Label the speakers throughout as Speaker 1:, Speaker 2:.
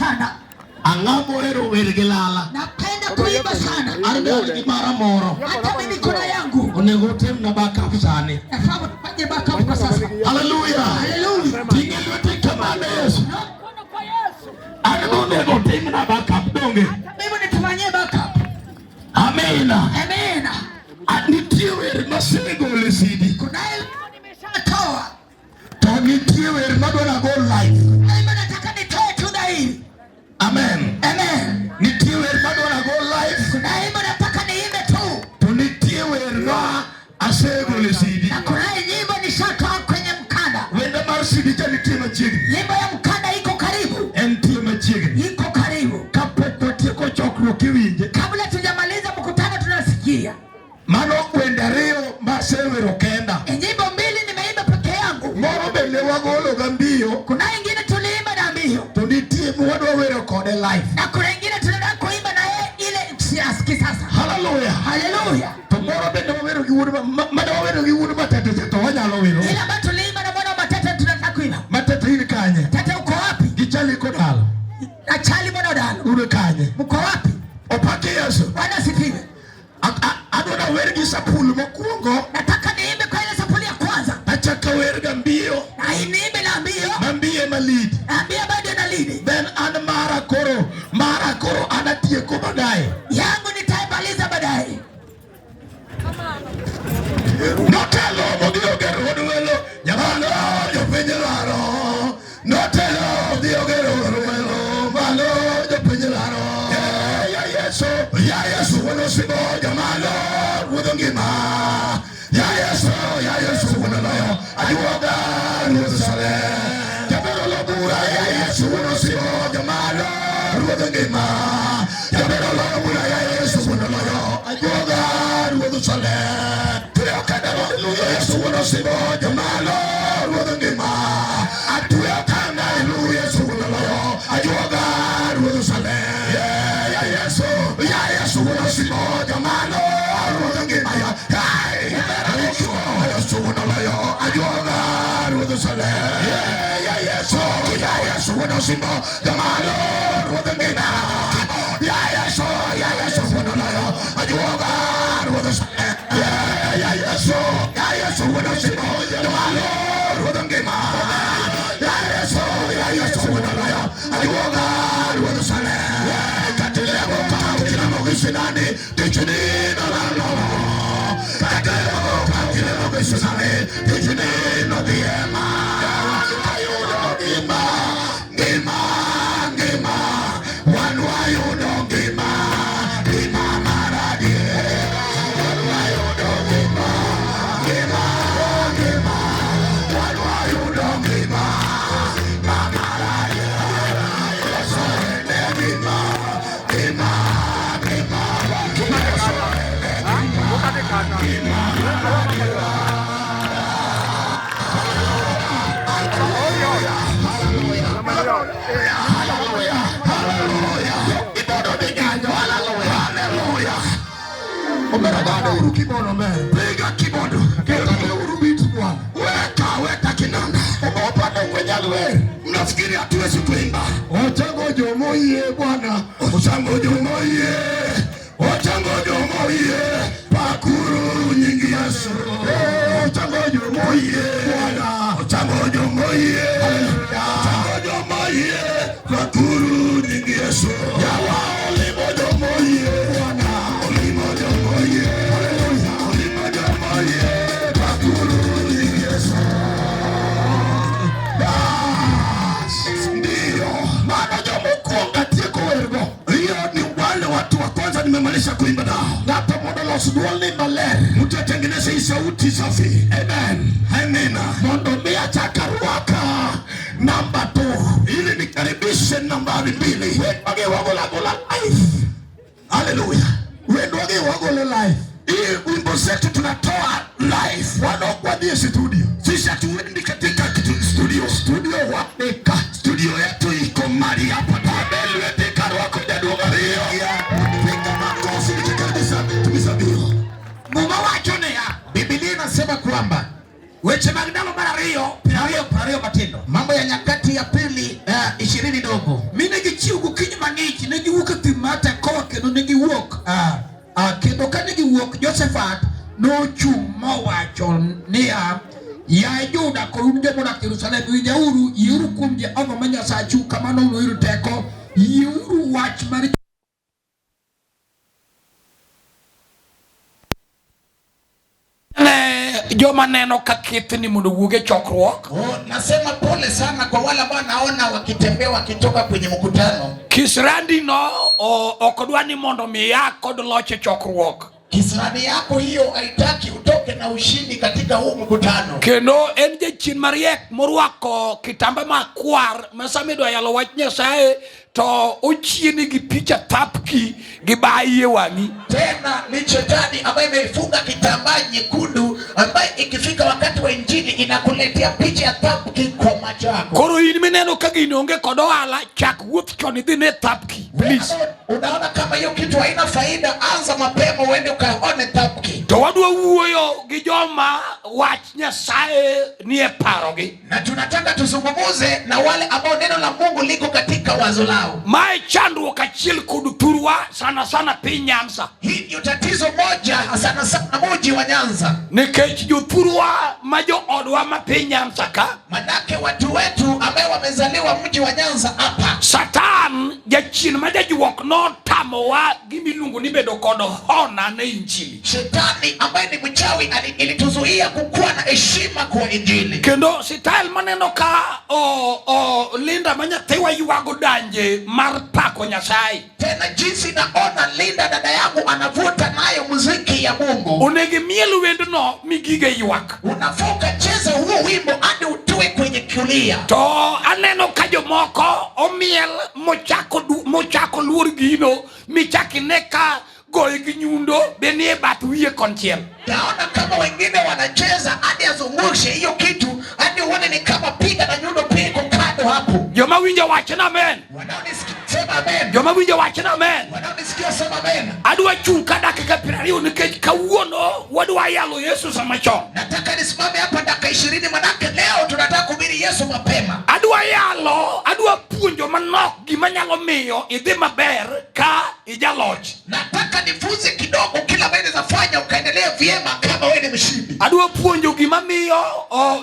Speaker 1: sana.
Speaker 2: Ang'o mohero wer gi lala?
Speaker 1: Napenda kuimba sana.
Speaker 2: An be an gi mara moro.
Speaker 1: Hata mimi kuna yangu.
Speaker 2: Onego utimna backup sani.
Speaker 1: Nafaa mfanye backup kwa sasa.
Speaker 2: Haleluya.
Speaker 1: Haleluya.
Speaker 2: Ting'e lweti kamano Yesu. An monego otimna backup donge?
Speaker 1: Mimi nitufanyie backup.
Speaker 2: Amina.
Speaker 1: Amina.
Speaker 2: Nitie wer masegolo e CD.
Speaker 1: Kunaye nimeshatoa.
Speaker 2: To nitie wer madwa nagol live.
Speaker 1: Mimi nataka nitoe tu dhahiri.
Speaker 2: Amen.
Speaker 1: Amen.
Speaker 2: Nitie wer madwa nagol live.
Speaker 1: Kuna wimbo nataka niimbe tu.
Speaker 2: To nitie wer ma asegolo e CD.
Speaker 1: Na kunaye nyimbo nishatoa kwenye mkanda.
Speaker 2: Wenda mar CD cha nitie machiegni.
Speaker 1: Nyimbo ya mkanda iko karibu.
Speaker 2: Entie machiegni.
Speaker 1: Iko karibu.
Speaker 2: Kapok watieko chokruok iwinje.
Speaker 1: Kabla tujamaliza mkutano tunasikia.
Speaker 2: Mano wende ariyo masewero kenda.
Speaker 1: E, nyimbo mbili nimeimba peke yangu.
Speaker 2: Moro be ne wagolo ga mbio.
Speaker 1: Kuna ingine tuliimba na mbio.
Speaker 2: To nitie mwadwa wero kode live.
Speaker 1: Na kuna ingine tunaenda kuimba na yeye ile kisasa.
Speaker 2: Haleluya.
Speaker 1: Haleluya.
Speaker 2: To moro be ne wawero gi wuod ma ne wawero gi wuod Matete cha to wanyalo wero.
Speaker 1: Ile ambayo tuliimba na mwana wa Matete tunataka kuimba.
Speaker 2: Matete in kanye?
Speaker 1: Tete uko wapi?
Speaker 2: Gi Chali Kodalo.
Speaker 1: Na Chali mwana Odalo.
Speaker 2: Un kanye?
Speaker 1: Mko wapi?
Speaker 2: Opaki Yesu.
Speaker 1: Bwana asifiwe.
Speaker 2: Adwa wer gi sapul mokwongo.
Speaker 1: Nataka niimbe kwa ile sapuli ya kwanza.
Speaker 2: Achako wer ga mbio.
Speaker 1: Na niimbe na mbio.
Speaker 2: Ma mbio ema lead.
Speaker 1: Na mbio bado na lead.
Speaker 2: Then an mara koro anatieko baadaye.
Speaker 1: Yangu nitaimaliza baadaye.
Speaker 2: Notelo modhi ogero od welo, nyamalo jopiny laro. Notelo modhi ogero od welo, malo jopiny laro. Ya Yesu, ya Yesu wuon osimbo, jamalo ruodh ngima. Ya Yesu, ya Yesu wuon oloyo, ajuoga ruodh Salem. Jaber olo bura, ya Yesu wuon osimbo, jamalo ruodh ngima. Jaber olo bura, ya Yesu wuon oloyo, ajuoga ruodh Salem. Tweyo kanda, haleluya, Yesu wuon osimbo, jamalo ruodh ngima. Atweyo kanda, haleluya, Yesu wuon oloyo, ajuoga ruodh Salem. Ya Yesu, ya Yesu wuon osimbo, jamalo ruodh ngima. Ya, hey, Yesu wuon oloyo, ajuoga ruodh Salem. Ya Yesu, ya Yesu wuon osimbo, jamalo ruodh ngima. Ya Yesu, ya Yesu wuon oloyo, ajuoga ruodh Salem. Ya Yesu, ya Yesu wuon osimbo, jamalo ruodh ngima. Ya Yesu, ya Yesu wuon oloyo, ajuoga ruodh Salem. Katilemo katilemo gisinani, tichni nolalo. Katilemo katilemo gisinani, tichni nodhiema. Ayudo ngima, ngima, ngima. Wan wayudo ngima, ngima mar adier. Wan wayudo ngima, ngima, ngima. Wan wayudo ngima, mar adier. Yesu en ngima, ngima, ngima. Yesu en ngima, ngima mar adier. Hallelujah, hallelujah, hallelujah. Ibodo dhi nyanyo, hallelujah, hallelujah. Omera gane uru keyboard omera. Piga keyboard. Ketane uru beat bwana. Weka, weka kinanda. Umeopanda kwenye wer. Mnafikiri hatuwezi kuimba? Ochango jomoyie bwana. Ochango jomoyie. Ochango jomoyie. Pakuru nying Yesu. Ochango jomoyie bwana. Ochango jomoyie. Ochango jomoyie. Pakuru nying Yesu. Yawa olimo jomoyie bwana. Olimo jomoyie. Olimo jomoyie. Pakuru nying Yesu. Bas, ndio maana jomokwongo atieko wergo. Hiyo ni wale watu wa kwanza nimemalisha kuimba nao. Ng'ato mondo olos duolni maler, mtu atengeneze hii sauti safi. Amen, amina. Mondo mi achak arwaka namba 2 ili nikaribishe nambari 2. Wendwagi wagola gola live. Haleluya, wendwagi wagolo live. Hii wimbo zetu tunatoa live, wanaokwadhie studio. Sisi hatuendi katika kitu studio, studio wapeka. Studio yetu iko mali hapa tabelwete karwako jaduong' ariyo. Piga makofi nikikaribisha tumiza bio.
Speaker 1: Muma wacho niya,
Speaker 3: Biblia inasema kwamba
Speaker 1: weche mag ndalo mar ariyo, 20 20 matindo.
Speaker 3: Mambo ya Nyakati ya Pili 20 ndogo
Speaker 1: Mine gichiw ne giwuok e thim mar Tekoa kendo ne giwuok kendo kane giwuok Josephat nochung' mowacho niya, yaye Juda kod un joma odak Jerusalem, winjauru, yiuru kuom Jehova ma Nyasachu, kamano unuyud teko. Yiuru wach mar
Speaker 4: Ne joma neno ka kethni mondo owuog e chokruok.
Speaker 3: Oh, nasema pole sana kwa wale ambao naona wakitembea wakitoka kwenye mkutano.
Speaker 4: Kisirani no ok odwa ni mondo mi ia kod loch e chokruok.
Speaker 3: Kisirani yako hiyo haitaki utoke na ushindi katika huu mkutano.
Speaker 4: Kendo en jachien mariek morwako kitamba makwar ma sama idwa yalo wach Nyasaye to ochieni gi picha thapki gi bayi e wang'i.
Speaker 3: Tena ni shetani ambaye imeifunga kitambaa nyekundu ambaye ikifika wakati wa injili inakuletea picha ya thapki kwa macho yako.
Speaker 4: Koro in mineno ka gini onge kod ohala, chak wuoth chon idhi ne thapki. Please.
Speaker 3: Unaona kama hiyo kitu haina faida, anza mapema uende ukaone thapki.
Speaker 4: To wadwa wuoyo gi joma wach Nyasaye nie parogi.
Speaker 3: Na tunataka tuzungumuze na wale ambao neno la Mungu liko katika wazo lao.
Speaker 4: Mae chandruok achiel kod thurwa sana sana piny Nyanza.
Speaker 3: Hii ndio tatizo moja sana sana mji wa Nyanza.
Speaker 4: Nikech jothurwa ma joodwa ma piny Nyanza ka,
Speaker 3: manake watu wetu ambao wamezaliwa mji wa Nyanza hapa,
Speaker 4: Satan jachien ma jajuok notamowa gimiluongo ni bedo kod hona ne injili.
Speaker 3: Shetani ambaye ni mchawi ilituzuia kukuwa na heshima kwa injili.
Speaker 4: Kendo sitael maneno ka o Linda ma nyathiwa ywago danje mar pako Nyasaye.
Speaker 3: Tena jinsi naona Linda dada yangu anavuta nayo muziki ya Mungu.
Speaker 4: Onego imiel wendno migige ywak.
Speaker 3: Unafaa ukacheza huo wimbo hadi utue kwenye kulia.
Speaker 4: To aneno ka jomoko omiel mochako luor gino michak ine ka goye gi nyundo be nie bath wiye konchiel.
Speaker 3: Naona kama wengine wanacheza hadi azungushe hiyo kitu hadi uone ni kama piga na nyundo pia iko kando hapo.
Speaker 4: Joma winjo wach na amen.
Speaker 3: Wanaonisikia sema amen.
Speaker 4: Joma winjo wach na amen.
Speaker 3: Wanaonisikia sema amen.
Speaker 4: Adwa chung' ka dakika 20 nikech kawuono wadwa yalo Yesu sama chon.
Speaker 3: Nataka nisimame hapa dakika 20 manake leo tunataka kuhubiri Yesu mapema.
Speaker 4: Adwa yalo, adwa puonjo manok gima nyalo miyo idhi maber ka ijaloch.
Speaker 3: Nataka nifunze kidogo kila ambaye unaweza fanya ukaendelea vyema kama wewe ni mshindi.
Speaker 4: Adwa puonjo gima miyo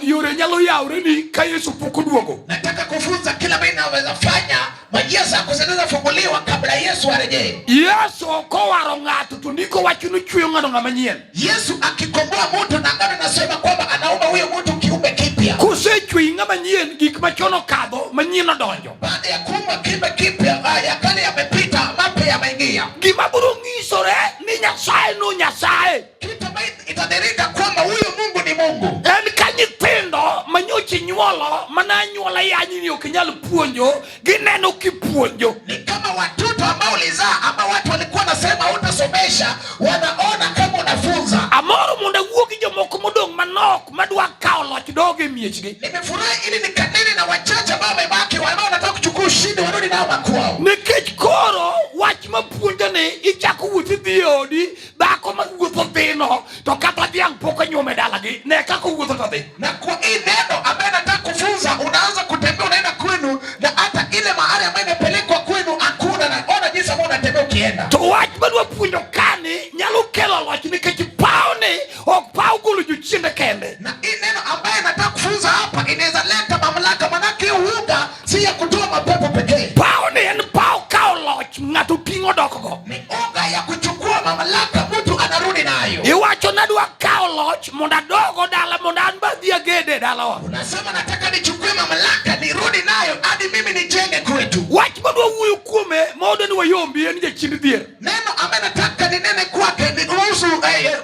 Speaker 4: yore nyalo yawreni ka Yesu pok oduogo.
Speaker 3: Nataka kufunza kila ambaye unaweza fanya majia zako zinaweza funguliwa kabla Yesu arejee.
Speaker 4: Yesu kowaro ng'ato to ndiko wacho ni chweyo ng'ato ng'ama nyien.
Speaker 3: Yesu akikomboa mtu na agano nasema kwamba anaumba huyo mtu kiumbe kipya.
Speaker 4: Kosechweyi ng'ama nyien, gik machon okadho, manyien odonjo.
Speaker 3: Baada ya kuumba kiumbe kipya, ya kale yamepita, mapya yameingia.
Speaker 4: Gima biro nyisore ni Nyasaye no Nyasaye.
Speaker 3: Kitu ambacho itadhihirika kwamba huyo Mungu ni Mungu.
Speaker 4: En ka nyithindo manyocha inyuolo mana anyuola yanyi ni ok inyal puonjo, gineno kipuonjo.
Speaker 3: Ni kama watoto ambao ulizaa ama watu walikuwa nasema hutasomesha, wanaona kama unafunza.
Speaker 4: Amoro mondo awuo gi jomoko modong' manok madwa kawo loch dog e miechgi.
Speaker 3: Nimefurahi ili nikanene na wachache ambao wamebaki ambao wanataka kuchukua ushindi warudi nao makwao.
Speaker 4: Nikech koro wach mapuonjo ni ichako wuoth idhi e odi, dhako mawuotho dhino to kata dhiang' pok onyuomo e dalagi, ne kaka owuotho to dhi.
Speaker 3: Na kwa hii neno ambaye nataka kufunza, unaanza kutembea unaenda kwenu na hata ile mahali ambayo imepelekwa kwenu hakuna, na ona jinsi ambavyo unatembea ukienda.
Speaker 4: To wach madwa puonjo kani nyalo kelo loch nikech pawni ok paw golo jochiende kende.
Speaker 3: Na hii neno ambaye nataka kufunza hapa inaweza leta mamlaka, manake uga si ya kutoa mapepo pekee.
Speaker 4: Pawni en paw kawo loch ng'ato ting'o dokgo.
Speaker 3: Ni uga ya kuchukua mamlaka, mtu anarudi nayo.
Speaker 4: Iwacho nadwa kawo loch mondo adogo dala mondo an be adhi agede e dalawa.
Speaker 3: Unasema nataka nichukue mamlaka nirudi nayo hadi mimi nijenge kwetu.
Speaker 4: Wach madwa wuoyo kuome maodo ni wayombi en jachien dhier.
Speaker 3: Neno ambaye nataka ninene kwake ni kuhusu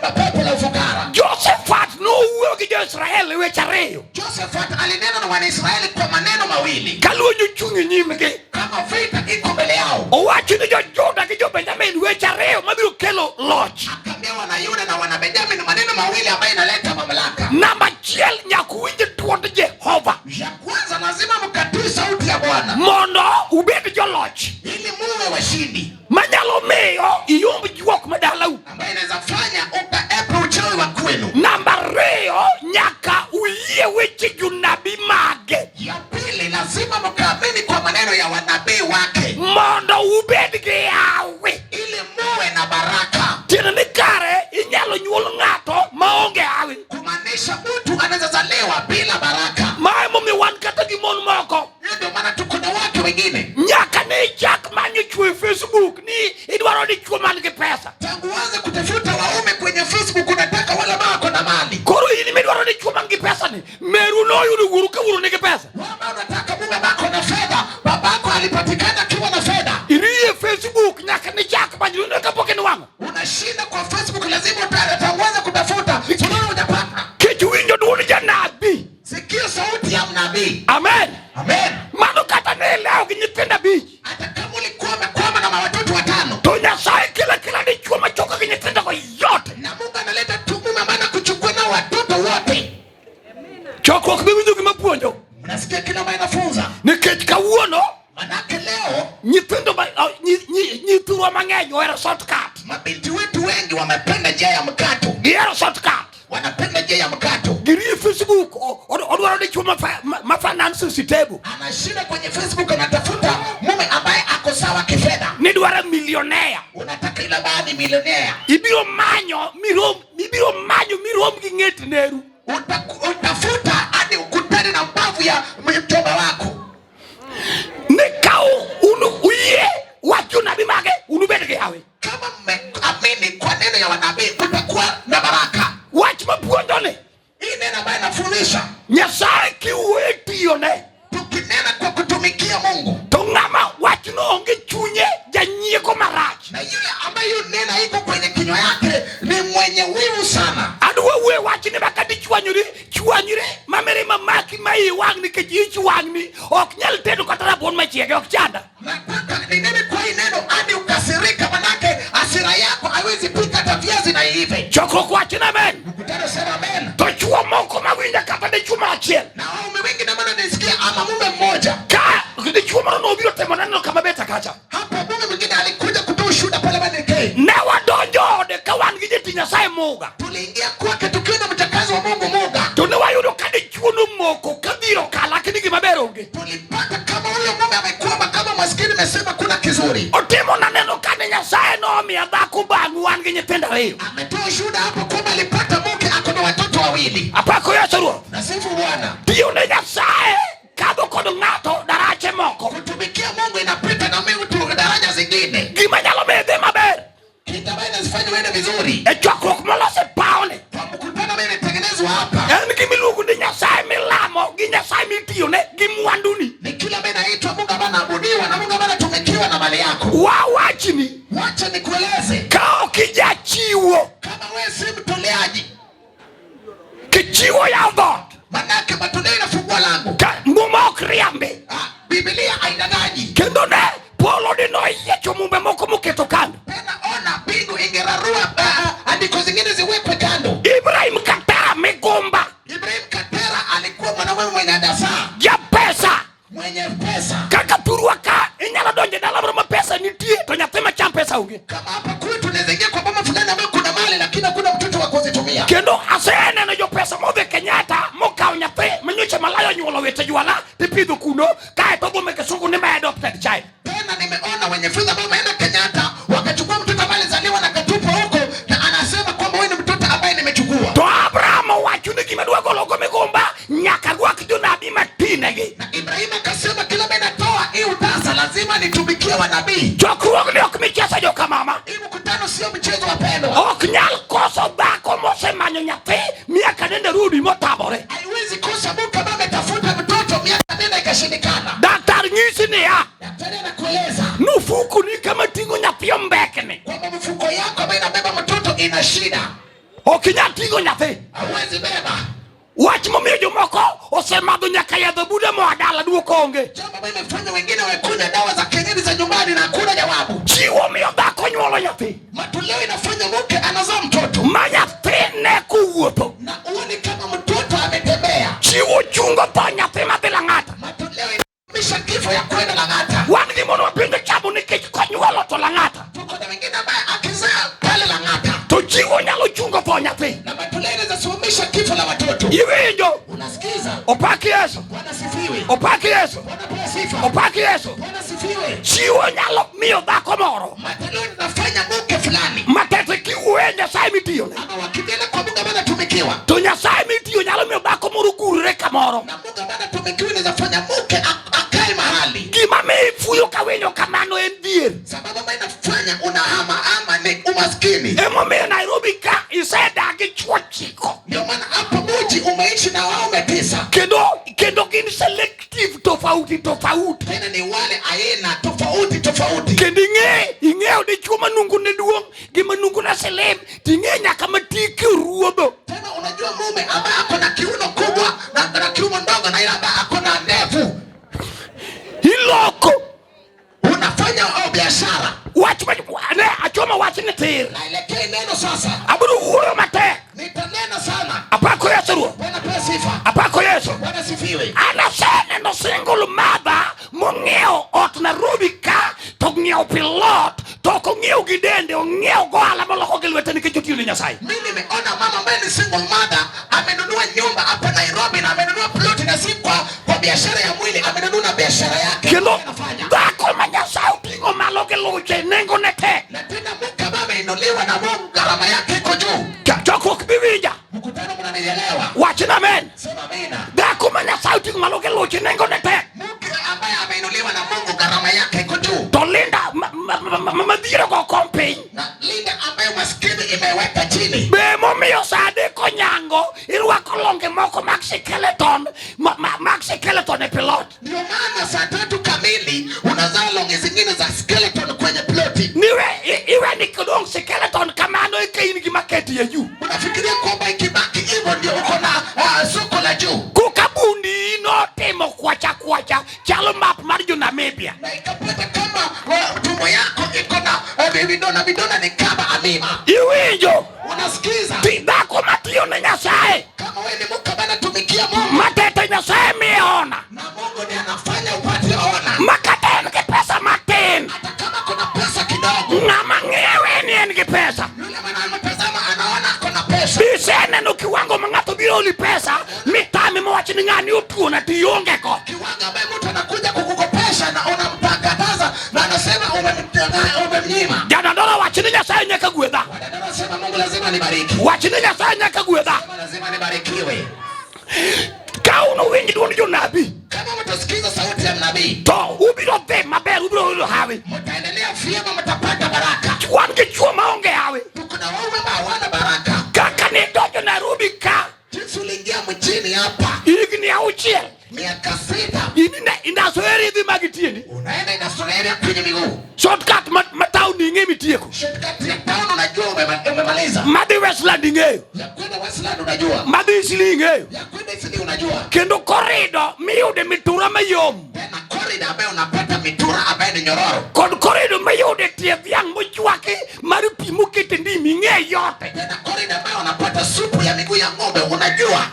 Speaker 3: mapepo la ufukara.
Speaker 4: Josephat nowuoyo gi jo-Israel e weche ariyo.
Speaker 3: Josephat alinena na Wanaisraeli kwa maneno mawili.
Speaker 4: Ka lweny ochung' e nyimgi.
Speaker 3: Kama vita iko mbele yao.
Speaker 4: Owacho ni jo-Juda gi jo-Benjamin weche ariyo mabiro kelo loch.
Speaker 3: Akaambia wana Yuda na wana Benjamin maneno mawili ambayo inaleta mamlaka.
Speaker 4: Namba achiel, nyaka uwinj dwond Jehova.
Speaker 3: Ya kwanza lazima mkatii sauti ya Bwana.
Speaker 4: Mondo ubed joloch.
Speaker 3: Ili muwe washindi.
Speaker 4: Manyalo miyo iyomb juok madalau.
Speaker 3: Ambayo inaweza fanya ukaepe uchawi wa kwenu.
Speaker 4: Namba ariyo, nyaka uyie weche jonabi mage.
Speaker 3: Ya pili lazima mkaamini kwa maneno ya wanabii wake.
Speaker 4: Mondo ubed Nyaka ne ichak manyo chwo e Facebook ni idwaro dichwo man gi pesa.
Speaker 3: Tangu uanze kutafuta waume kwenye Facebook unataka wale ambao wako na mali.
Speaker 4: Koro in midwaro dichwo man gi pesa ni, meru noyudo wuoru ka wuoro nigi pesa.
Speaker 3: Wama unataka mume ambako na fedha, babako alipatikana akiwa na fedha.
Speaker 4: Iriye Facebook nyaka nichak manyo kapok inwang'o.
Speaker 3: Unashinda kwa Facebook, lazima utaanza kutafuta. Suluhu hujapata.
Speaker 4: Kech winjo duond janabi.
Speaker 3: Sikia sauti ya mnabii.
Speaker 4: Amen.
Speaker 3: Amen.
Speaker 4: Mano kata ne ilewo gi nyithindo abich.
Speaker 3: Hata kama ulikuwa umekwama na watoto watano
Speaker 4: To Nyasaye kelo akela dichwo machoka gi nyithindogo yote.
Speaker 3: na Mungu analeta tu mume ambaye anakuchukua na watoto wote.
Speaker 4: Chokruok miwinjo gima puonjo.
Speaker 3: Mnasikia kila ambaye anafunza?
Speaker 4: Nikech kawuono
Speaker 3: Manake leo
Speaker 4: nyithindo ma, oh, nyithirwa mang'eny ohero shortcut.
Speaker 3: mabinti wetu wengi wamependa njia ya mkato,
Speaker 4: Gihero shortcut.
Speaker 3: wanapenda njia ya mkato.
Speaker 4: Girie Facebook odwaro dichwo ma finance stable.
Speaker 3: Anashinda kwenye Facebook, anatafuta mume ambaye ako sawa kifedha.
Speaker 4: Nidwaro millionaire.
Speaker 3: Unataka ile ambaye ni milionea.
Speaker 4: Ibiro manyo mirom ibiro manyo mirom gi ng'et neru.
Speaker 3: Utafuta hadi ukutane na mbavu ya mchumba wako.
Speaker 4: Ni kaw unu uyie wach jonabi mage unubed gi hawi.
Speaker 3: Kama mmeamini kwa neno ya wanabii utakuwa na baraka.
Speaker 4: Wach mapuonjo ni
Speaker 3: Hii neno ambayo inafundisha,
Speaker 4: Nyasaye kiwuoyo tiyone
Speaker 3: tukinena kwa kutumikia Mungu
Speaker 4: to ng'ama wachno onge chunye janyieko marach.
Speaker 3: na yule ambaye hiyo neno iko kwenye kinywa yake ni mwenye wivu sana.
Speaker 4: Adwa wuoyo wachni ma kata ichwanyori chwanyre ma mirima maki ma iyi wang' nikech ich wang'ni ok nyal tedo kata rabuon machiege ok chanda.
Speaker 3: Nataka ninene kwa hii neno hadi ukasirika, manake hasira yako haiwezi pika hata viazi na iive.
Speaker 4: Chokruok wachni amen.
Speaker 3: Mkutano sema amen.
Speaker 4: To chuo moko mawinja kata dichuo moro achiel
Speaker 3: Na waume wengi na maana nisikia ama mume mmoja
Speaker 4: ka dichuo moro nobiro temo naneno kama beta kacha.
Speaker 3: hapo, mume mwingine alikuja kutoa ushuhuda pale Manekei.
Speaker 4: Ne wadonjo ode ka wan gi jatich Nyasaye Muga.
Speaker 3: Tuliingia kwake tukiwa na mchakazi wa Mungu Muga,
Speaker 4: To ne wayudo ka dichuo nomoko kabiro ka lakini gima ber onge.
Speaker 3: tulipata kama huyo mume amekwama kama maskini, mesema kuna kizuri.
Speaker 4: Otimo naneno kane Nyasaye nomiya dhako bang' wan gi nyithindo ariyo.
Speaker 3: Ametoa ushuhuda hapo kwamba alipata mke ako na watoto wawili.
Speaker 4: Apako Yesu Ruoth.
Speaker 3: Nasifu Bwana.
Speaker 4: Tiyo ne Nyasaye kadho kod ng'ato darache moko.
Speaker 3: Kutumikia Mungu inapita na mimi tu daraja zingine.
Speaker 4: Gima nyalo miyo idhi maber
Speaker 3: Kitu ambayo inazifanya uende vizuri.
Speaker 4: e chokruok molos e pawni
Speaker 3: Kwa mkutano mimi imetengenezwa hapa.
Speaker 4: en gimiluongo ni Nyasaye milamo gi Nyasaye mitiyone gi mwanduni.
Speaker 3: Ni kila ambaye inaitwa Mungu ambaye anaabudiwa na Mungu ambaye anatumikiwa na mali yako.
Speaker 4: Wawachni
Speaker 3: Wacha nikueleze,
Speaker 4: ka ok ijachiwo
Speaker 3: kama wewe si mtoleaji,
Speaker 4: kichiwo yaw dhoot
Speaker 3: manake matoleo inafungua lango.
Speaker 4: ka muma ok riambi.
Speaker 3: Biblia haidanganyi.
Speaker 4: Kendo ne polo ni noyiecho mumbe moko moketo kando.
Speaker 3: Tena ona mbingu ingerarua andiko zingine ziwekwe kando.
Speaker 4: Ibrahim Katera migumba
Speaker 3: Ibrahim Katera alikuwa mwanaume mwenye dasaa,
Speaker 4: japesa
Speaker 3: mwenye pesa.
Speaker 4: kaka thurwa ka inyalo donjo e dala moro ma pesa nitie to nyathi macham pesa onge.
Speaker 3: Kama hapa kwetu unaweza ingia kwa boma fulani ambayo kuna mali lakini hakuna mtoto wa kuzitumia.
Speaker 4: Kendo aseneno jopesa modhi Kenyatta mokawo nyathi manyocha malaya onyuolo wete jwala tipidho kuno kaeto odhi Kisugu ni ma adopted child.
Speaker 3: Tena nimeona wenye fedha ambao wameenda Kenyatta wakachukua mtoto ambaye alizaliwa na katupwa huko, na anasema kwamba huyu ni mtoto ambaye nimechukua.
Speaker 4: To Abraham owacho ni gima dwa gologo migumba nyaka rwak jonabi matinegi.
Speaker 3: Na Ibrahim akasema kila mimi natoa hii utasa lazima nitumikie wanabii.
Speaker 4: Chokruogni ok michesa joka mama.
Speaker 3: Hii mkutano sio mchezo wa pendo.
Speaker 4: Ok nyal koso dhako mosemanyo nyathi miaka nende rudi motamore.
Speaker 3: Haiwezi kosa mke ambaye ametafuta mtoto miaka nenda ikashindikana.
Speaker 4: Daktar nyisi niya
Speaker 3: Daktari anakueleza
Speaker 4: nufuku ni kama ting'o nyathi ombekni.
Speaker 3: kwamba mfuko yako ambayo inabeba mtoto ina shida.
Speaker 4: Ok inyal ting'o nyathi.
Speaker 3: Hauwezi beba.
Speaker 4: Wach momiyo jomoko osemadho nyaka yadho bude moa dala duoko onge.
Speaker 3: Jambo ambayo imefanya wengine wekunywa dawa za kienyeji za nyumbani na hakuna jawabu.
Speaker 4: Chiwo miyo dhako nyuolo nyathi.
Speaker 3: Matoleo inafanya mke anazaa mtoto
Speaker 4: Ma nyathi ne kowuotho.
Speaker 3: na uone kama mtoto ametembea.
Speaker 4: Chiwo chungo tho nyathi madhi Lang'ata.
Speaker 3: Matoleo inamisha kifo ya kwenda Lang'ata.
Speaker 4: Wan gi mon mapingo chamo nikech konyuolo to Lang'ata.
Speaker 3: Tuko na wengine ambaye akizaa pale Lang'ata
Speaker 4: To chiwo nyalo chungo tho nyathi.
Speaker 3: na matoleo inaweza simamisha kifo la watoto.
Speaker 4: Iwinjo?
Speaker 3: Unasikiza?
Speaker 4: Opak Yesu.
Speaker 3: Bwana sifiwe.
Speaker 4: Opak Yesu.
Speaker 3: Bwana pewe sifa.
Speaker 4: Opak Yesu.
Speaker 3: Bwana sifiwe.
Speaker 4: Chiwo nyalo miyo dhako moro
Speaker 3: Matoleo inafanya mke fulani
Speaker 4: matete kiwuoye Nyasaye mitiyone.
Speaker 3: ama wakitenda kwa Mungu ambaye anatumikiwa
Speaker 4: To Nyasaye mitiyo nyalo miyo dhako moro gurre kamoro.
Speaker 3: na Mungu ambaye anatumikiwa inaweza fanya mke akae mahali.
Speaker 4: Gima miyo fuyo ka winyo kamano en dhier.
Speaker 3: Sababu ambayo inafanya unahama ama ni umaskini.
Speaker 4: Emomiyo Nairobi ka isedak gi chwo ochiko.
Speaker 3: Ndio maana hapo mji umeishi na waume 9.
Speaker 4: Kendo gin selective tofauti tofauti.
Speaker 3: Tena ni wale aina tofauti tofauti.
Speaker 4: Kendo ing'eyo dichuo manungu ne duong' gi manungu ne slim, ting'e nyaka matike oruodho.
Speaker 3: Tena unajua mume ambaye ako na kiuno kubwa na kiuno ndogo na ile ambaye ako na ndevu.
Speaker 4: Iloko.
Speaker 3: Unafanya au biashara.
Speaker 4: Wach ma ne achoma wach ni tir.
Speaker 3: Naelekea neno sasa.
Speaker 4: Abiro wuoyo matek.
Speaker 3: Nitanena sana.
Speaker 4: Apako Yesu Ruoth.
Speaker 3: Bwana pewe sifa.
Speaker 4: Apako Yesu.
Speaker 3: Bwana sifiwe.
Speaker 4: Anaseneno single mother mong'iewo ot Nairobi ka to ng'iewo pilot to ok ong'iewo gi dende, ong'iewo gohala moloko gi lwete nikech otiyo ne Nyasaye.
Speaker 3: Mimi nimeona mama ambaye ni single mother amenunua nyumba hapa Nairobi na amenunua plot na si kwa biashara ya mwili, amenunua na biashara yake.
Speaker 4: Kendo
Speaker 3: Anafanya.
Speaker 4: dhako ma Nyasaye oting'o malo gi luche nengo ne tek.
Speaker 3: Na tena mke ambaye ameinuliwa na Mungu gharama yake iko juu.
Speaker 4: Chokruok biwinja.
Speaker 3: Mkutano mnanielewa?
Speaker 4: Wachna amen.
Speaker 3: Sema amina.
Speaker 4: Dhako ma Nyasaye oting'o malo gi luche nengo ne tek.
Speaker 3: Mke ambaye ameinuliwa na Mungu gharama yake iko juu.
Speaker 4: To linda madhiero go kom piny.
Speaker 3: Na linda ambayo maskini imeweka chini.
Speaker 4: Be momiyo sa adek onyango irwako longe moko mag skeleton, mag skeleton e pilot.
Speaker 3: Ndio maana saa 3 kamili unazaa longe zingine za skeleton kwenye ploti.
Speaker 4: Niwe iwe ni kidong skeleton kamano eka in gi maketi ya juu.
Speaker 3: Unafikiria kwamba ikibaki hivyo ndio uko na soko la juu.
Speaker 4: Kuka bundi inotimo kwacha kwacha chalo map mar jo Namibia.
Speaker 3: Na ikapata kama tumbo yako iko na vidona vidona ni kama amima.
Speaker 4: Iwinjo.
Speaker 3: Unasikiza?
Speaker 4: Dhako matiyo ne Nyasaye.
Speaker 3: Kama wewe ni mke ambaye anatumikia Mungu.
Speaker 4: Matete Nyasaye miona.
Speaker 3: Na Mungu ndiye anafanya upate ona.
Speaker 4: Makata en gi pesa matin.
Speaker 3: Hata kama kuna pesa kidogo.
Speaker 4: Ng'ama ng'iewe ni en gi pesa.
Speaker 3: Yule mwanamtazama anaona kuna pesa.
Speaker 4: Biseneno kiwango ma ng'ato biro oli pesa mitame mowach ni ng'ani otuona to ionge go.
Speaker 3: Kiwango ambaye mtu anakuja kukukopesha na unamtakataza na anasema umemnyima.
Speaker 4: Janadora wach ni Nyasaye nyaka gwedha.
Speaker 3: Wanadora sema Mungu lazima nibariki.
Speaker 4: Wach ni Nyasaye nyaka gwedha.
Speaker 3: Sema lazima nibarikiwe.
Speaker 4: Ka un uwinj duond jonabi.
Speaker 3: Kama mtasikiza sauti ya nabii.
Speaker 4: To ubiro dhi maber, ubiro yudo hawi.
Speaker 3: Mtaendelea vyema, mtapata baraka.
Speaker 4: Wan gi chwo maonge hawi.
Speaker 3: Tuko na waume ambao hawana baraka.
Speaker 4: Kaka ne donjo Nairobi ka.
Speaker 3: Jinsi uliingia mjini hapa.
Speaker 4: Higni 6.
Speaker 3: Miaka 6.
Speaker 4: Inasoeri dhi mag tiendi.
Speaker 3: Unaenda inasoeri kwenye miguu.
Speaker 4: Shortcut ma town ing'e mitieko.
Speaker 3: Shortcut ya town unajua umemaliza.
Speaker 4: Madhi Westland ing'eyo.
Speaker 3: Ya kwenda Westland unajua.
Speaker 4: Madhi Eastleigh ing'eyo.
Speaker 3: Ya kwenda Eastleigh unajua.
Speaker 4: Kendo corridor miyude mitura mayom.
Speaker 3: Tena corridor ambayo unapata mitura ambayo ni nyororo.
Speaker 4: Kod corridor miyude tie dhiang' mochwaki mar pi mokete ndimi ing'e yote.
Speaker 3: Tena corridor ambayo unapata supu ya miguu ya ng'ombe unajua.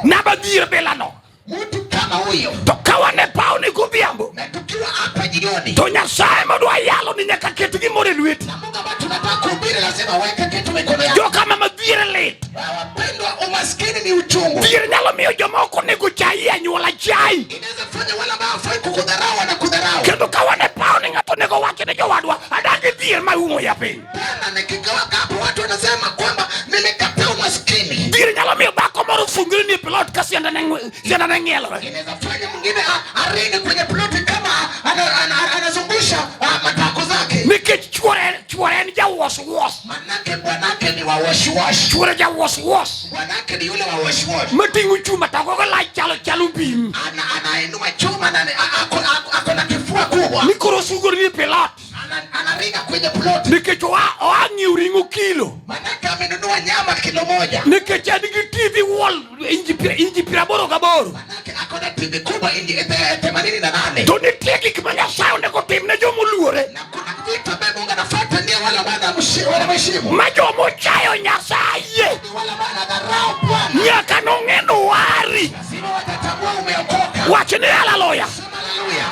Speaker 4: Naba dhier bilano.
Speaker 3: Mtu kama huyo.
Speaker 4: To kawa ne paw ni godhiambo.
Speaker 3: Na tukiwa hapa jioni.
Speaker 4: To Nyasaye modwa yalo ni nyaka ket gimoro e lweti.
Speaker 3: Na Mungu ambaye tunataka kuhubiri lazima weke kitu mikono yako.
Speaker 4: Jo kama madhier lit.
Speaker 3: Wapendwa, umaskini ni uchungu.
Speaker 4: Dhier nyalo miyo jomoko nego chai e anyuola chai.
Speaker 3: Inaweza fanya wale ambao hawafai kukudharau wanakudharau.
Speaker 4: Kendo kawa ne paw ni ng'ato onego wach ne jowadwa, adagi dhier ma umo ya piny.
Speaker 3: Tena nikigawa hapo watu wanasema kwamba nimekataa umaskini.
Speaker 4: Dhier nyalo miyo dhako moro fungre ni plot ka sianda ne sianda ne ng'ielore.
Speaker 3: Inaweza fanya mwingine aringe kwenye ploti kama anazungusha matako zake.
Speaker 4: Nikech chuore en jawos wos.
Speaker 3: Manake bwanake ni wa wash wash.
Speaker 4: Chuore jawos wos.
Speaker 3: Bwanake ni yule wa wash wash.
Speaker 4: Mating'o chuma to gogo lach chalo chalo bim.
Speaker 3: Anainua chuma na ako na kifua kubwa.
Speaker 4: Ni koro sugore ni pilot.
Speaker 3: Anaringa kwenye ploti.
Speaker 4: Nikech oa ng'iewo ring'o kilo.
Speaker 3: Manake amenunua nyama kilo 1.
Speaker 4: Nikech en gi TV wall inji 88.
Speaker 3: Manake ako na TV kubwa inji 88.
Speaker 4: To nitie gik ma Nyasaye onego tim ne joma oluore.
Speaker 3: Na kuna vitu ambavyo Mungu anafuata ndio wale ambao wanamheshimu.
Speaker 4: Ma joma ochayo Nyasaye.
Speaker 3: Ni wale ambao wanadharau Bwana.
Speaker 4: Nyaka nong'e ni wari.
Speaker 3: Lazima watatambua umeokoka.
Speaker 4: Wach ni haleluya.
Speaker 3: Sema haleluya.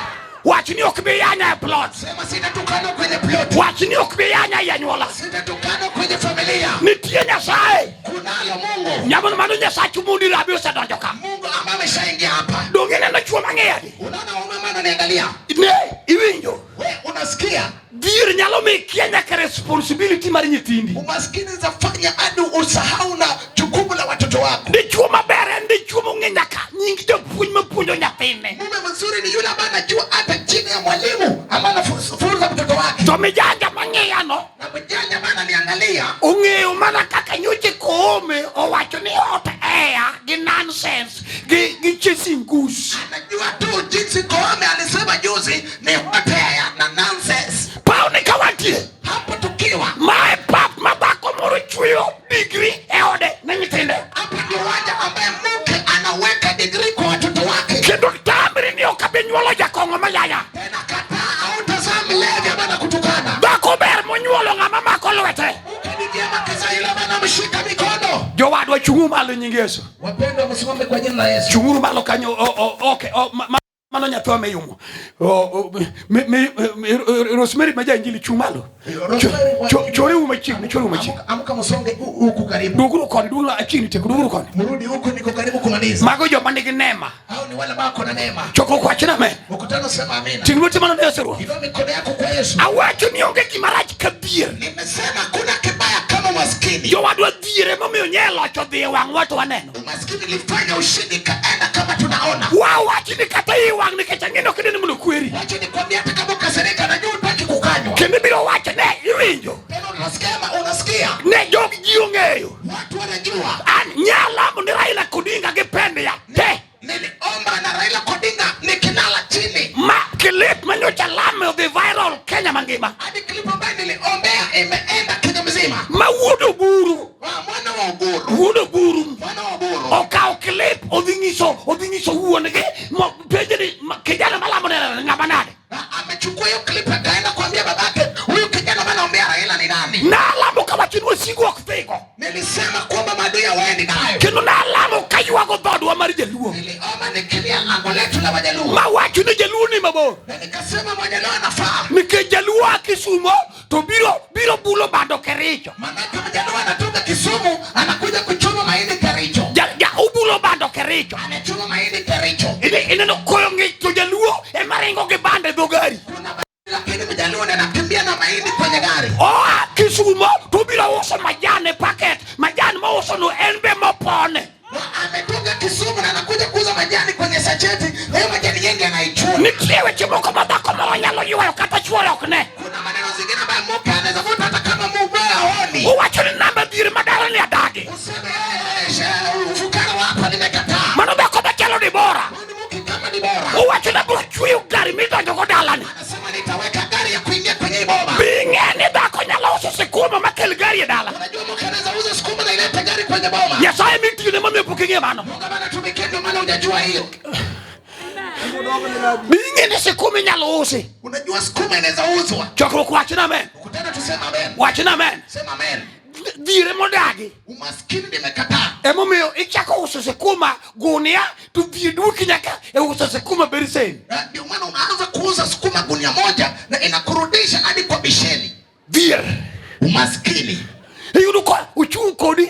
Speaker 4: Wach ni ok bi yanya e plot.
Speaker 3: Sema sitatukana kwenye plot.
Speaker 4: Wach ni ok bi yanya e anyuola.
Speaker 3: Sitatukana kwenye familia.
Speaker 4: Nitie Nyasaye.
Speaker 3: Kunalo Mungu.
Speaker 4: Nyamono mano Nyasachu mondi rabi osedonjo ka.
Speaker 3: Mungu ambaye ameshaingia hapa.
Speaker 4: Donge ineno chwo mang'eyo?
Speaker 3: Unaona waume ambao wananiangalia?
Speaker 4: Ne, iwinjo.
Speaker 3: We unasikia?
Speaker 4: Dhier nyalo miyo ikia nyaka responsibility mar nyithindi.
Speaker 3: Umaskini zafanya hadi usahau na jukumu la watoto wako.
Speaker 4: Dichuo maber en En dichuo mong'e nyaka nying japuonj mapuonjo nyathine.
Speaker 3: Mume mzuri ni yule ambaye anajua hata jina ya mwalimu ambaye anafunza mtoto wake.
Speaker 4: To mijanja mang'iyano
Speaker 3: Na mjanja ambaye ananiangalia
Speaker 4: ong'eyo mana kaka nyocha Koome owacho ni hot air gi nonsense gi chasing goose.
Speaker 3: Anajua tu jinsi Koome alisema juzi ni hot air na nonsense.
Speaker 4: Paw ni kawantie
Speaker 3: Hapo tukiwa
Speaker 4: mae pap ma dhako moro chweyo digri e ode ne nyithinde.
Speaker 3: Hapa ndio uwanja ambaye mke anaweka digrii kwa watoto wake.
Speaker 4: Kendo tamri ni ok abi nyuolo jakong'o mayaya.
Speaker 3: Tena kataa, hautazaa mlevi ambaye anakutukana.
Speaker 4: Dhako ber monyuolo ng'ama mako lwete.
Speaker 3: Mke ni vyema kazaa yule ambaye anamshika mikono.
Speaker 4: Jowadwa chung'u malo nying Yesu.
Speaker 3: Wapendwa, msimame kwa jina la Yesu.
Speaker 4: Chung'uru malo kanyo. Okay. Mano nyathi meyumo. Rosemary ma jainjili chung' malo. Chore u machiegni, chore u machiegni.
Speaker 3: Amka msonge huku karibu.
Speaker 4: Duguru koni, duguru achiegni tieko, duguru koni.
Speaker 3: Mrudi huku, niko karibu kumaliza.
Speaker 4: Mago joma nigi neema.
Speaker 3: Hao ni wale ambao wako na neema.
Speaker 4: Choko kwa china me.
Speaker 3: Mkutano sema amina.
Speaker 4: Ting' lweti mano ne Yesu Ruoth.
Speaker 3: Inua mikono yako kwa Yesu.
Speaker 4: Awacho ni onge gima rach ka dhier.
Speaker 3: Nimesema kuna kibaya kama umaskini.
Speaker 4: Jowadwa dhier emomiyo nye loch odhi e wang'wa to waneno.
Speaker 3: Umaskini ilifanya ushindi kaenda kama tunaona.
Speaker 4: Wawachi ni kata i wang' nikech ang'e ni ok idhi ni mondo kweri.
Speaker 3: Wacha nikwambie, hata kama ukasirika najua hutaki kukanywa.
Speaker 4: Kendo ibiro wacho ne iwinjo.
Speaker 3: Tena unasikia ama unasikia?
Speaker 4: Ne jog ji ong'eyo.
Speaker 3: Watu wanajua.
Speaker 4: An nyalamo ni Raila Odinga gi pende ya te.
Speaker 3: Niliomba na Raila Odinga nikilala chini.
Speaker 4: Ma clip manyocha lame odhi viral Kenya mangima.
Speaker 3: Hadi clip ambayo niliombea imeenda Kenya mzima.
Speaker 4: Ma wuod Oburu.
Speaker 3: Wa mwana wa Oburu.
Speaker 4: Wuod Oburu.
Speaker 3: Mwana wa Oburu.
Speaker 4: Okawo clip odhi nyiso wuon-gi penje ni kijana malamo ne ng'ama nade.
Speaker 3: Na amechukua hiyo clip akaenda kuambia babake, huyu kijana ambaye anaombea Raila ni nani?
Speaker 4: Nalamo kawacho ni wasigu ok thigo.
Speaker 3: Nilisema kwamba maadui hawaendi nayo.
Speaker 4: Kendo nalamo kaywago dhoodwa mar Jaluo.
Speaker 3: Niliomba nikilia lango letu la Wajaluo.
Speaker 4: Mawacho ni Jaluo ni mabor.
Speaker 3: Na nikasema Wajaluo anafaa.
Speaker 4: Nikech Jaluo a Kisumo to biro bulo bando Kericho.
Speaker 3: Manake Mjaluo anatoka Kisumu anakuja kuchoma mahindi Kericho.
Speaker 4: Ubulo bando Kericho.
Speaker 3: Anachoma mahindi Kericho.
Speaker 4: Ineno koyo ng'ich to Jaluo ema ringo gi bando e dho gari.
Speaker 3: Kuna lakini Mjaluo anakimbia na mahindi kwenye gari.
Speaker 4: Oa Kisumo to biro uso majan e packet. Majan mouso no en be mopone.
Speaker 3: Na ametoka Kisumu na anakuja kuuza majani kwenye sacheti. Na hiyo majani yengi anaichuna.
Speaker 4: Nitie weche moko ma dhako moro nyalo ywayo kata chuore ok ne.
Speaker 3: Kuna maneno zingine ambayo mke anaweza vuta hata kama mume haoni.
Speaker 4: Owacho ni namba dhier madala ni adagi.
Speaker 3: Useme, ufukara wako nimekataa.
Speaker 4: Mano dhako machalo ni bora.
Speaker 3: Mano mke kama ni bora.
Speaker 4: Owacho ni abiro chweyo gari midonjogo dalani.
Speaker 3: Anasema nitaweka gari ya kuingia kwenye boma.
Speaker 4: Be ing'e ni dhako nyalo uso sikuma makel gari e dala.
Speaker 3: Unajua mke anaweza uza sukuma na ilete gari kwenye boma.
Speaker 4: Nyasaye mitiyone momiyo pok ing'eyo mano.
Speaker 3: Mungu ambaye anatumikia ndio maana hujajua hiyo.
Speaker 4: Be ing'e ni sukuma inyalo usi.
Speaker 3: Unajua sukuma inaweza uzwa.
Speaker 4: Chokruok wachna amen.
Speaker 3: Ukutana tuseme amen.
Speaker 4: Wachna amen.
Speaker 3: Sema amen.
Speaker 4: Dhier modagi.
Speaker 3: Umaskini nimekataa.
Speaker 4: Emomiyo ichako uso sukuma gunia to dhier duoki nyaka e uso sukuma beseni.
Speaker 3: Ndio maana unaanza kuuza sukuma gunia moja na inakurudisha hadi kwa besheni.
Speaker 4: Dhier.
Speaker 3: Umaskini.
Speaker 4: Iyudo ka ochung' kodi,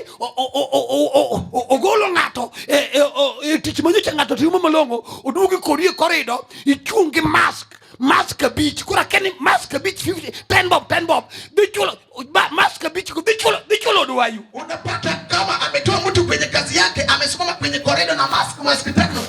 Speaker 4: ogolo ng'ato e tich manyocha ng'ato timo malong'o, oduogi kodi e korido, ichung' gi mask. Mask abich, koro akia ni mask abich 50, 10 bob, 10 bob. Dhi chulo, mask abich go, dhi chulo od wayu.
Speaker 3: Unapata kama ametoa mtu kwenye kazi yake, amesimama kwenye korido na mask, mask tano,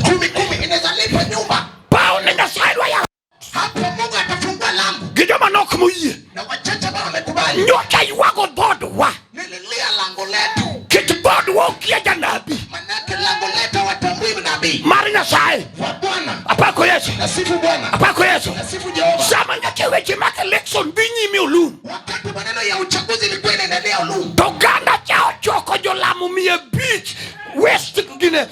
Speaker 3: kumi, kumi, inaweza lipa nyumba.
Speaker 4: Paw ne Nyasaye dwa yawo.
Speaker 3: Hapo Mungu atafungua lango.
Speaker 4: Gi joma nok moyie.
Speaker 3: Na wachache ambao wamekubali.
Speaker 4: Nyocha ywago dhoodwa.
Speaker 3: Nililia lango letu.
Speaker 4: Kech dhoodwa okia janabi.
Speaker 3: Manake lango letu hawatambui nabii.
Speaker 4: Mar Nyasaye.
Speaker 3: Wa Bwana.
Speaker 4: Apako Yesu.
Speaker 3: Nasifu Bwana.
Speaker 4: Apako Yesu.
Speaker 3: Nasifu Jehova.
Speaker 4: Sama nyocha weche mag election dhi nyime Olum.
Speaker 3: Wakati maneno ya uchaguzi ilikuwa inaendelea Olum.
Speaker 4: To oganda cha ochoko jolamo mia abich West gine,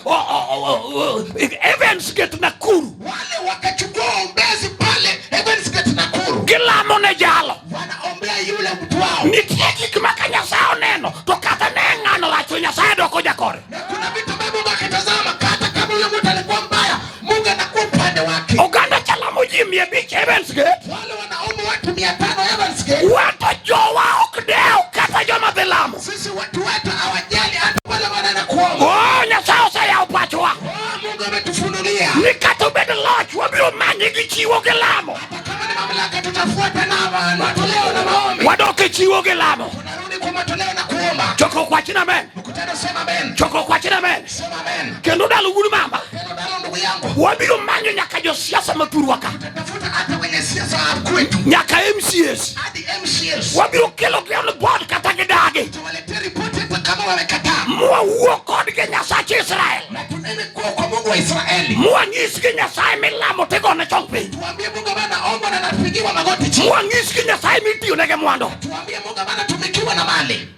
Speaker 4: Evans Gate Nakuru.
Speaker 3: Wale wakachukua ombezi pale Evans Gate Nakuru.
Speaker 4: Gilamo ne jalo.
Speaker 3: Wanaombea yule mtu wao.
Speaker 4: Nitie gik ma ka Nyasaye oneno to kata ne ng'ano rach to Nyasaye doko jakore.
Speaker 3: Na kuna vitu ambavyo Mungu akitazama kata kama yule mtu alikuwa mbaya, Mungu anakuwa upande wake.
Speaker 4: Oganda cha lamo ji mia abich Evans Gate.
Speaker 3: Wale wanaomba watu mia tano Evans Gate.
Speaker 4: Wato jowa ok dew kata joma dhi lamo.
Speaker 3: Sisi watu wetu hawajali hata wale wanaenda kuomba.
Speaker 4: Oh, Nyasaye oseyawo pachwa.
Speaker 3: Oh, Mungu ametufunulia.
Speaker 4: Ni kata obed loch wabiro manye gi chiwo gi lamo.
Speaker 3: Hata kama ni mamlaka tutafuata na matoleo na maombi.
Speaker 4: Wadok e chiwo gi lamo.
Speaker 3: Tunarudi kwa matoleo na kuomba.
Speaker 4: Chokruok Chokruok wach ni amen.
Speaker 3: Mkutano sema amen.
Speaker 4: Chokruok wach ni amen.
Speaker 3: Sema amen.
Speaker 4: Kendo dalo wuod mama.
Speaker 3: Tena dalo ndugu yangu.
Speaker 4: Wabiro manyo nyaka josiasa mathurwa ka.
Speaker 3: Tutatafuta hata wenye siasa wa kwetu.
Speaker 4: Nyaka MCAs.
Speaker 3: Hadi MCAs.
Speaker 4: Wabiro kelo gi on board kata gidagi.
Speaker 3: Tutawaletea ripoti hata kama wamekataa.
Speaker 4: Mwawuo kodgi Nyasach Israel.
Speaker 3: Na tunene kuwa kwa Mungu wa Israeli.
Speaker 4: Mwanyisgi Nyasaye milamo tigone chong piny.
Speaker 3: Tuambie Mungu ambaye anaomba na anapigiwa magoti chini.
Speaker 4: Mwanyisgi Nyasaye mitiyonege mwando.
Speaker 3: Tuambie Mungu ambaye anatumikiwa na mali.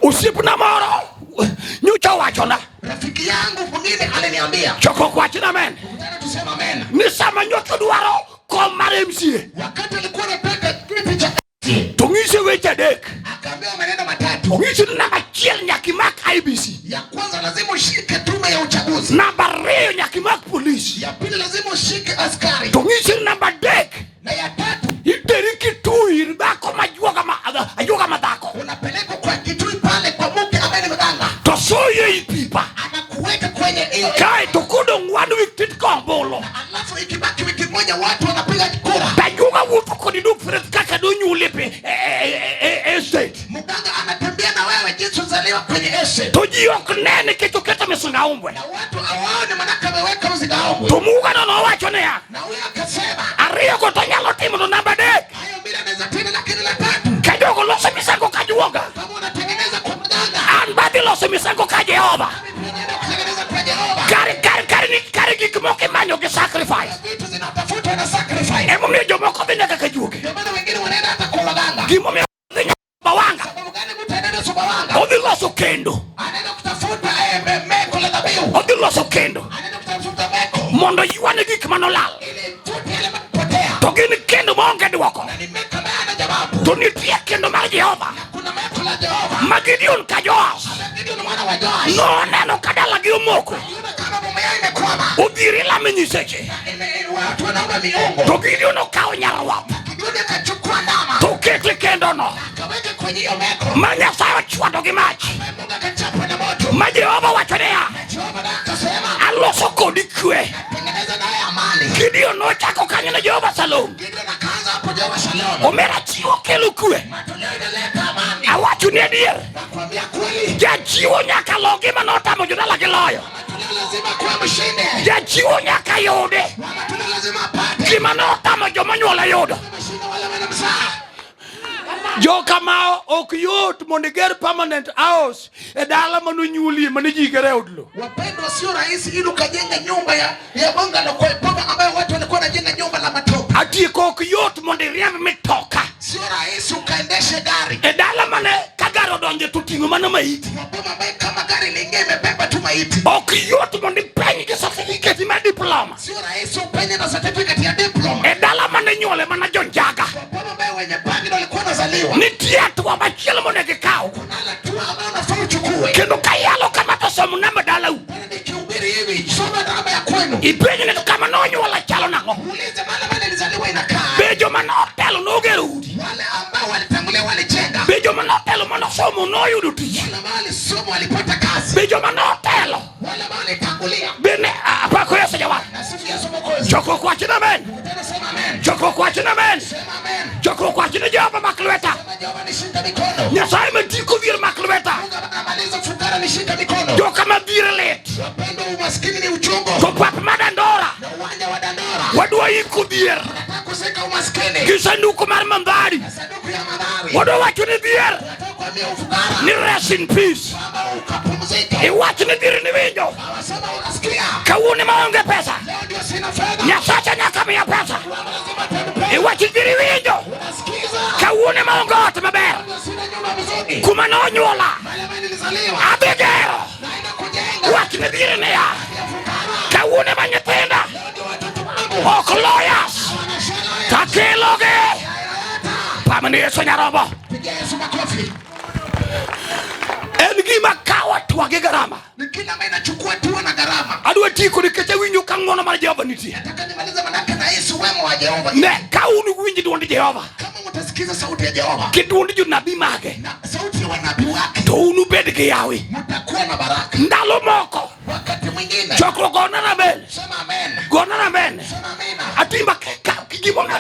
Speaker 4: Osiepna moro nyocha owachona.
Speaker 3: Rafiki yangu mwingine aliniambia.
Speaker 4: Chokruok wach ni amen.
Speaker 3: Mkutano tuseme amen.
Speaker 4: Ni sama nyocha dwaro kom mar MCA.
Speaker 3: Wakati alikuwa anataka kiti cha MCA,
Speaker 4: To ng'ise weche adek.
Speaker 3: akaambiwa maneno matatu.
Speaker 4: Ong'ise ni namba achiel nyaka imak IEBC.
Speaker 3: Ya kwanza lazima ushike tume ya uchaguzi.
Speaker 4: Namba ariyo nyaka imak polis.
Speaker 3: Ya pili lazima ushike askari.
Speaker 4: To ng'ise ni namba adek
Speaker 3: Na ya tatu
Speaker 4: iteri Kitui ir dhako majuoga ma ajuoga madhako.
Speaker 3: unapelekwa kwa Kitui pale kwa mke ambaye ni mganga.
Speaker 4: To soye i pipa.
Speaker 3: Anakuweka kwenye hiyo.
Speaker 4: Kae to kodong' one week tit ombulu.
Speaker 3: Alafu ikibaki wiki moja watu wanapiga kura.
Speaker 4: Tajuoga wuotho kodi duk kaka donyuol e e estate.
Speaker 3: Mganga anatembea na wewe jinsi uzaliwa kwenye estate.
Speaker 4: To ji ok ne nikech oketo misunga umbwe.
Speaker 3: Na watu hawaoni manake ameweka mzinga ombwe.
Speaker 4: To mugano nowacho niya,
Speaker 3: Na huyo akasema
Speaker 4: ariyo go to nyalo timo to namba adek.
Speaker 3: hayo mbili anaweza tena, lakini la tatu
Speaker 4: Ka jogo loso misango ka juoga.
Speaker 3: kama unatengeneza kwa mganga,
Speaker 4: An badhi loso misango ka Jehova.
Speaker 3: mimi pia naenda kutengeneza kwa Jehova.
Speaker 4: Kare kare kare ni kare gik moko imanyo gi sacrifice.
Speaker 3: Vitu zinatafutwa na sacrifice.
Speaker 4: Emomiyo jomoko dhi nyaka ka juoge.
Speaker 3: Ndio maana wengine wanaenda hata kwa waganga.
Speaker 4: Gimomiyo dhi nyaka Sumbawanga.
Speaker 3: Sababu gani mtu anaenda Sumbawanga?
Speaker 4: Odhi loso kendo.
Speaker 3: Anaenda kutafuta meko la dhabihu.
Speaker 4: Odhi loso kendo.
Speaker 3: Anaenda kutafuta meko
Speaker 4: Mondo ywane gik manolal.
Speaker 3: ili mfute yale mapotea.
Speaker 4: To gin kendo maonge dwoko.
Speaker 3: Na ni meko ambaye hana jawabu.
Speaker 4: To nitie kendo mar Jehova.
Speaker 3: Kuna meko la Jehova.
Speaker 4: Ma Gideon ka Joash.
Speaker 3: Gideon mwana wa Joash.
Speaker 4: Noneno ka dalagi omoko.
Speaker 3: Aliona kama boma yao imekwama.
Speaker 4: Odhiri lamo nyiseche.
Speaker 3: Watu wanaomba miungu.
Speaker 4: To Gideon okawo nyarwath.
Speaker 3: Gideon akachukua ndama.
Speaker 4: To okete kendono.
Speaker 3: Akaweka kwenye hiyo meko.
Speaker 4: Ma Nyasaye ochwado gi mach.
Speaker 3: Mungu akachapa na moto.
Speaker 4: Ma Jehova wacho niya.
Speaker 3: Na Jehova naye akasema,
Speaker 4: Aloso kodi kwe.
Speaker 3: tengeneza naye amani.
Speaker 4: Gideon nochako kanyo ne Jehova Shalom.
Speaker 3: Gideon akaanza hapo Jehova Shalom.
Speaker 4: Omera chiwo kelo kwe.
Speaker 3: Matoleo inaleta amani.
Speaker 4: Awacho ni adier.
Speaker 3: Nakwambia kweli.
Speaker 4: Jachiwo nyaka lo gima notamo jodalagi loyo.
Speaker 3: Matoleo lazima kuwa mshindi.
Speaker 4: Jachiwo nyaka yude.
Speaker 3: Matoleo lazima apate.
Speaker 4: Gima notamo joma onyuole yudo.
Speaker 3: Ameshinda wale wanamzaa.
Speaker 4: Joka ok yot mondo iger permanent house e dala manonyuolie mane ji gere od lo.
Speaker 3: Wapendwa, sio rahisi ili ukajenga nyumba ya bungalow kwa boma ambayo watu walikuwa wanajenga nyumba la matope.
Speaker 4: Atieko ok yot mondo iriemb mitoka
Speaker 3: Sio rahisi ukaendeshe gari
Speaker 4: e dala mane ka gari odonje to ting'o mana maiti.
Speaker 3: kwa boma ambayo kama gari liingia imebeba tu maiti.
Speaker 4: Ok yot mondo ipeny gi certificate mar diploma
Speaker 3: Sio rahisi upenye na certificate ya diploma
Speaker 4: e dala mane nyuole mana jonjaga.
Speaker 3: kwa boma ambayo wenye bangi ndio walikuwa wanazaliwa.
Speaker 4: Nitie hatua machielo monego ikaw
Speaker 3: Kuna hatua ambayo unafaa uchukue.
Speaker 4: kendo ka iyalo kama to som namba dalau.
Speaker 3: Bwana, nikihubiri hivi, soma namba ya kwenu,
Speaker 4: Ipenj ni to kama nonyuola chalo nang'o.
Speaker 3: uulize mahali ambapo nilizaliwa inakaa.
Speaker 4: Be joma notelo nogero udi.
Speaker 3: Wale ambao walitangulia walijenga,
Speaker 4: Be joma notelo manosomo noyudo tich.
Speaker 3: wale ambao walisoma walipata kazi,
Speaker 4: Be joma notelo
Speaker 3: wale ambao walitangulia.
Speaker 4: bende apako Yesu jawar.
Speaker 3: Na sifu Yesu Mwokozi.
Speaker 4: Chokruok wach ni amen.
Speaker 3: Tena sema amen.
Speaker 4: Chokruok wach ni amen.
Speaker 3: Sema amen.
Speaker 4: Chokruok wach ni Jehova mak lweta.
Speaker 3: Sema Jehova nishike mikono.
Speaker 4: Nyasaye matieko dhier mak lweta.
Speaker 3: Mungu anamaliza fukara nishike mikono.
Speaker 4: Joka ma dhier lit.
Speaker 3: Wapendwa, umaskini ni uchungu.
Speaker 4: To pap ma Dandora
Speaker 3: Na uwanja wa Dandora
Speaker 4: wadwa iko dhier
Speaker 3: nataka kuzika umaskini.
Speaker 4: gi sanduku mar Mandhari.
Speaker 3: Sanduku ya madhari.
Speaker 4: Wadwa wacho ni dhier
Speaker 3: Nataka kuambia ufukara
Speaker 4: ni rest in peace.
Speaker 3: kwamba ukapumzike.
Speaker 4: Iwach ni dhier ni winjo.
Speaker 3: Hawasema unasikia.
Speaker 4: Kawuono maonge pesa.
Speaker 3: Leo ndio sina fedha.
Speaker 4: Nyasacha nyaka miya pesa.
Speaker 3: Bwana lazima atanipa.
Speaker 4: Iwach ni dhier iwinjo.
Speaker 3: Unasikiza.
Speaker 4: Kawuono maonge ot maber.
Speaker 3: Ndio sina nyumba mzuri.
Speaker 4: Kuma nonyuola.
Speaker 3: Mahali ambapo nilizaliwa.
Speaker 4: Adhi gero.
Speaker 3: Naenda kujenga.
Speaker 4: Wach ni dhier niya.
Speaker 3: Ya fukara.
Speaker 4: Kawuono ma nyithinda
Speaker 3: Leo ndio watoto wangu.
Speaker 4: ok lawyers.
Speaker 3: Wanasheria.
Speaker 4: Takelogi. Pamni Yesu nyarombo.
Speaker 3: Pigia Yesu makofi.
Speaker 4: En gima kawo hatua gi garama.
Speaker 3: Ni kila ambaye inachukua hatua na gharama.
Speaker 4: Adwa tieko nikech awinjo ka ng'wono mar Jehova nitie.
Speaker 3: Nataka nimalize manake nahisi wema wa Jehova.
Speaker 4: Ne ka un winj duond Jehova
Speaker 3: Kama mtasikiza sauti ya Jehova
Speaker 4: gi duond jonabi mage
Speaker 3: na sauti ya wanabii wake,
Speaker 4: to unubed gi yawi.
Speaker 3: mtakuwa na baraka.
Speaker 4: Ndalo moko
Speaker 3: Wakati mwingine
Speaker 4: chokruok gona amen.
Speaker 3: sema amen.
Speaker 4: Gona amen.